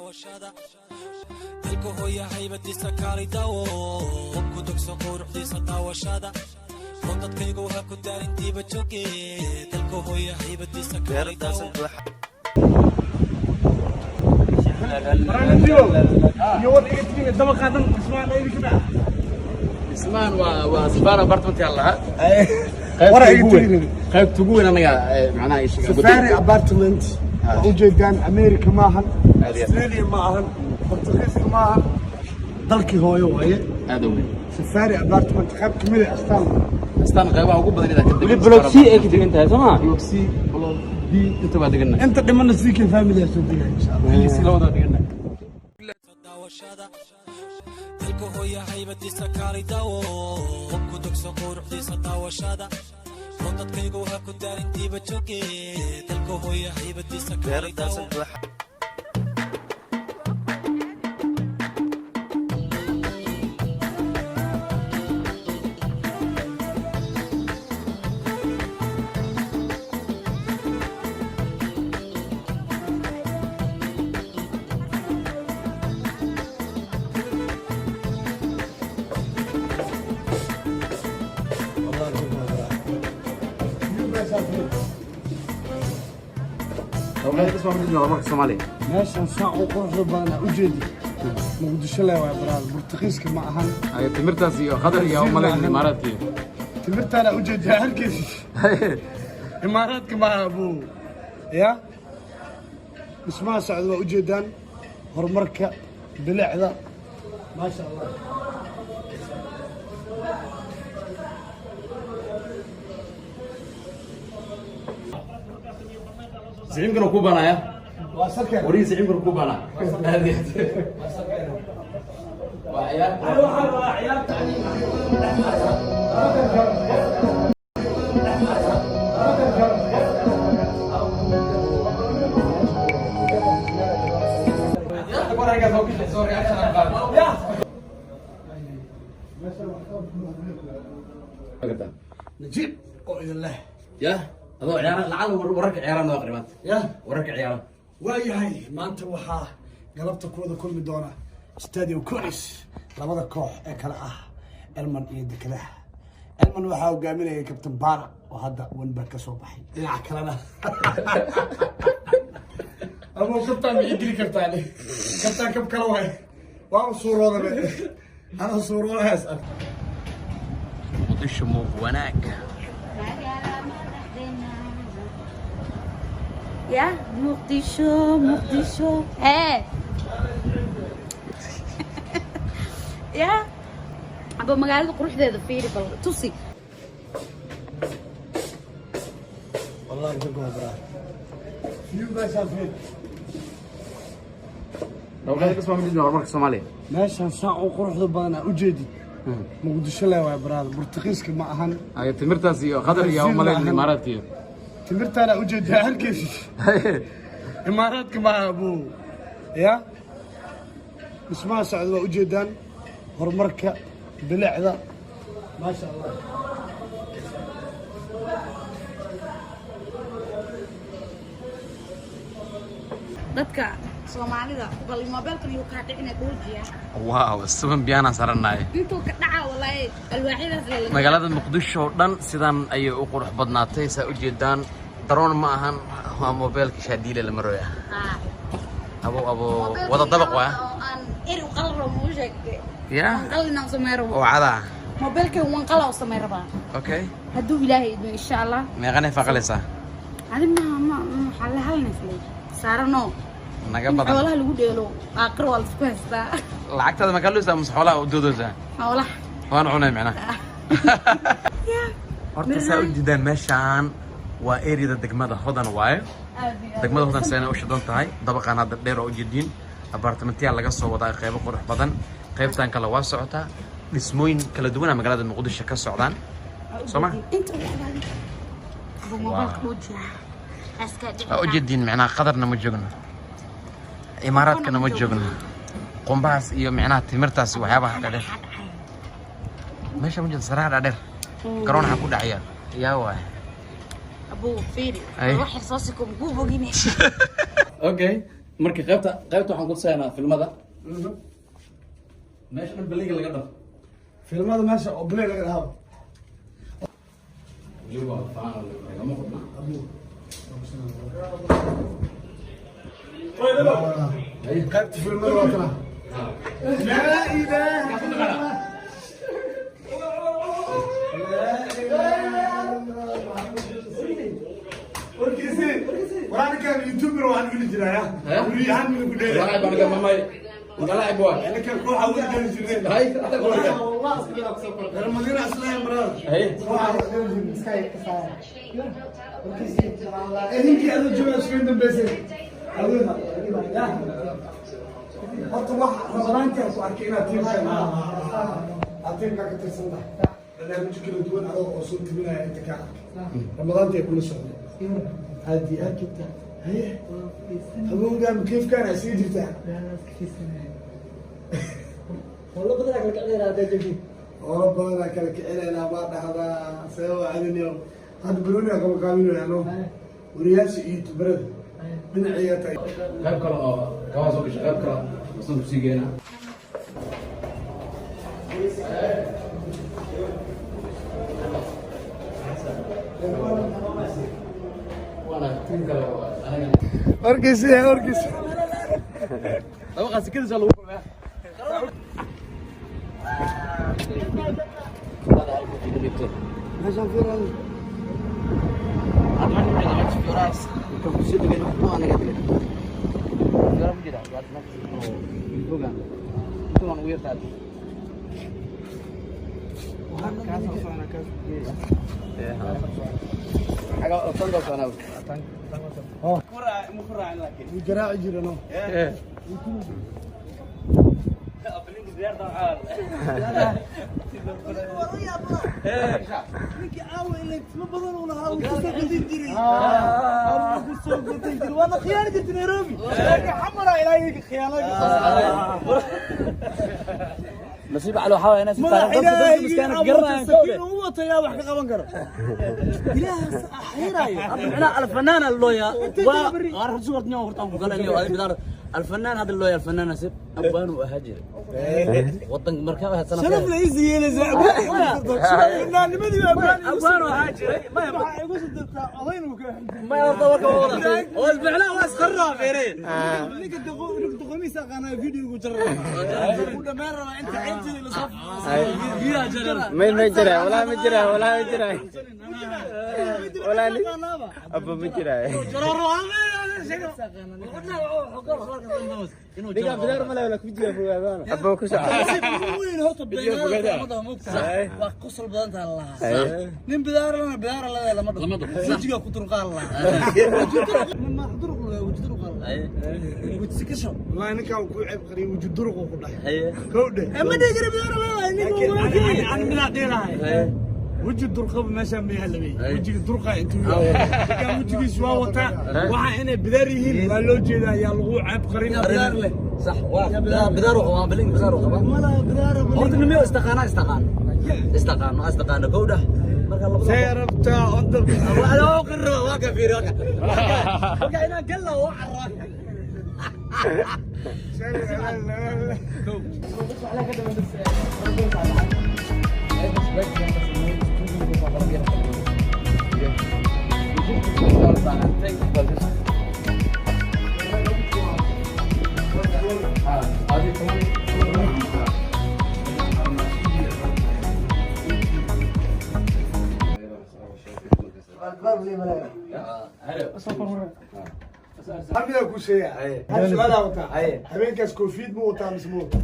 Daawashada dalka hooya haybadiisa kaalay daawo, ku dogso quruxdiisa daawashada oo dadkaygu ha ku daalin diiba joge. Dalka hooya haybadiisa kaalay daawo. Dabaqaadan dhismahan idinka. Dhismahan waa Safari Apartment yaa lahaa. Wara iga tegin. Qaybta ugu weyn anaga macnaha ay sheegaan. Safari Apartment waa ujeedaan, America maahan, Australia ma ahan, Portugiiska ma ahan, dalkii hooyo waaye. Aad u weyn. Safari Apartment qayb kamid ah Astaan. Astaan qaybaha ugu badan inaad ka Weli block C ay ka degan tahay, soo ma? Block C, block B inta baa deganna. Inta dhimana CK family aa soo degaya, insha Allah. Si labada deganna. Daawashada dalka hooya haybadiisa kaalay daawo, ku dogso quruxdiisa daawashada oo dadkaygu ha ku daalin diiba joge. Dalka hooya haybadiisa kaalay daawo. You guys have it. Dowladda dhismaha ma jirto horumarka Soomaaliya. Meeshan saan u quruxda badan aa ujeedi, Muqdisho le waay baraad, Portugiiska ma ahan. Ay timirtaas iyo qadar iyo umaleyn Imaaraadka. Timirtaana ujeedi halkiis, Imaaraadka ma aha buu ya. Dhismaha socda waa ujeedaan, horumarka bilicda, maasha Allah. Siciimkana ku banaya. Waa sarkeen. Warii siciimkana ku banaa. Aad iyo aad. Waa ciyaar. Najiib oo idin leh. Ya, adoo ciyaara lacag wararka ciyaaraan noo aqri maanta. Ya. Wararka ciyaaraan. Waayahay, maanta waxaa galabta ku wada kulmi doona Stadium Conis labada koox ee kale ah Elman iyo Dekedaha. Elman waxaa hogaaminaya Captain Bara oo hadda wanbaa ka soo baxay. Dhinaca kalena ama kabtaan ma ii geli kartaa? Kabtaan kab kale waay, waa u suuroodabe, ana suuroodahaas ah. Muqdisho muuq wanaag. Ya Muqdisho, Muqdisho hee ya aba magaalada quruxdeeda fiiri, bal tusi. Wallahi ka goobraa. You guys have it. Dowladda dhismaha ma jirto horumarka Soomaaliya. Meeshan saan u quruxda badan aa ujeedid, Muqdisho le waay baraad, Portugiiska ma ahan. Ay timirtaas iyo qadar iyo umaleyn Imaaraadka. Timirtaana ujeedi halkiis, Imaaraadka ma aha buu ya. Dhismaha socda waa ujeedaan, horumarka bilicda, maasha Allah. Dadka Soomaalida bal moobeelkan yuu kaa dhicina dhoojiya. Wow, 7 biyaana saranay. Intuu ka dhacaa walaahi alwaaxyadaas la Magaalada Muqdisho oo dhan sidan ayay u qurux badnaatay, saa u jeedaan. Daroon ma ahan, waa moobeelka shaadiile la marooya. Abo abo wada dabaq waa. Oo aan eri u qalro muu sheegtay. Ya. Waan qalinaan samey rabo. Oo cada. Moobeelkan waan qala u samey rabaa. Okay. Hadduu Ilaahay idmo, insha Allah. Meeqanay faqalaysaa? Adi ma waxaa la halnaysa saarano Naga in badan. Xoolaha lagu dheelo aakhiro waa laisku haystaa. Lacagtaada ma kaluusaa mise xoolaha u doodoosaa? Xoolaha. Waan cunay macnaha. Horta saa u jeedaan, meeshaan waa areada degmada Hodan waaye. Degmada Hodan seena u shidan tahay. Dabaqaan hadda dheer oo ujeediin abartimentiyaa laga soo wadaa, qeybo qurux badan. Qaybtan kale waa socotaa, dhismooyin kala duwana magaalada Muqdisho ka socdaan, soo ma? Inta u dhacday abu moobeelka dhoojiya aska dhici. Waa ujeediin micnaha, Qatarna ma joogno, Imaaraadkana ma joogno. Qumbahaas iyo micnaha timirtaas, waxyaabaha dhadheer meesha ma jirto, saraha dhadheer garoon waxaa ku dhacaya yaa waay. Abu fiiri. Ay. Wax yar soo siko kuu bogine. Okay. Marka qaybta waxaan ku tusaynaa filmada. Meesha dhan baliga laga dhafo. Filmada meesha oo play laga dhaho. Weliba waa faana lagama qodna. Qaybta filmada waa kana. Laa ilaaha. Warkiisi waraan youtuber waan geli jiraa ya weriyahan mina ku dheeray. Walahi baan gamamay. Walahi baa. Ninkan kooxa wada geli jirnay. Hay. Reer Madiina islaam brother. Hay. Kooxa wada geli jirnay. Idinkii adoo jooga isku dambeysay. Horta wax Ramadaantii aan ku arkay inaad tiimka aad tiimka ka tirsan tahay. Barnaamijyo kala duwan adoo oo soo tibinaya inta ka arkay. Ramadaantii ay kula socday. Aad iyo aad. Haye. Habeenkan kayfkaan ay sii jirtaa. Howlo badanaa kala kicinaynaa baa dhahdaa see waa adinayo. Hadda banooni aan kaba qaaminayaa no. Wariyaasha iyo youtuberada dhinaciga tahay. Qayb kale oo kawaa soo gashay, qayb kale wasan ku sii geynaa. Waana tiim kale oo anaga. Warkiisi warkiisi. Dabaqaas sikadiisa lagu kulmaya. Meeshaan fiiraan. Wuu garaaci jira no. Ninkii aawa ilaa timo badan uu lahaa uu kusoo gadan jiray. Uu kusoo gadan jiray. Waana khiyaani jirtay Nairobi. Laakiin xamara ilaa iyaga khiyaanada. Nasiib cali waxaa waaye inaad si Madax taariikh dadka ilaahay miskaana abuurtay garanayaan sakiin uu watayaa wax ka qaban karo. Ilaahaas xirayo. Macnaha alfanaan looya waa qaar horta horta horta aan ku galanayo adiga bidaar alfanaan hadda looya alfanaan nasiib abwaan uu ahaa jiray wadanka markaa waxaad sanad Sharaf la isi yeelaysaa. Fanaanimadii baa abwaan igu abwaan uu ahaa jiray maya waxaa igu soo dirtaa odayn uu ka maya horta warka waa wada oo macnaha waa isqarraa feereen. Ninka doqomiisa aqaanaa videogu jarraa. Uu dhammaan rabaa inta ceebteeda la soo Biyaha jaran. Ma jira walaa, ma jira walaa, ma jira walaa, abba ma jira. Diga bidaar male wala ku jira fogaadana abba ku soco. Weyn horta beenaada moogtahay waa qosol badan tahay lahaa nin bidaarana bidaara leedahay lama dhaho wejiga ku durqaal lahaa ma duruq leeyahay weji durqaal weji sikasho. Wallahi ninkaan uu ku ceeb qariyay wujud duruq uu ku dhahay. Kow dheh. Ma dhihi kara bidaara leedahay ninka walaalkay Ani midaa dheerahay. Weji durqaba meeshaan ma yahalabay. Wejiga durqa intuu yahay. Ninkaan wejigiisu waa wataa. Waxa inay bidaar yihiin waa loo jeedaa ayaa lagu ceeb qarin. Bidaar leh. صح waa bidaar uu qabaa bilin bidaar uu qabaa. Mala bidaara. Horta nimiyo istaqaana istaqaan istaqaan istaqaana gowdha marka labada See rabtaa onda. waa qirro waa ka fiiri marka inaan galla waa carraa. Hal midaa kuu sheegaa. Hal su'aalaa wataa. Habeenkaas koofiyad ma wataa mise ma wataa?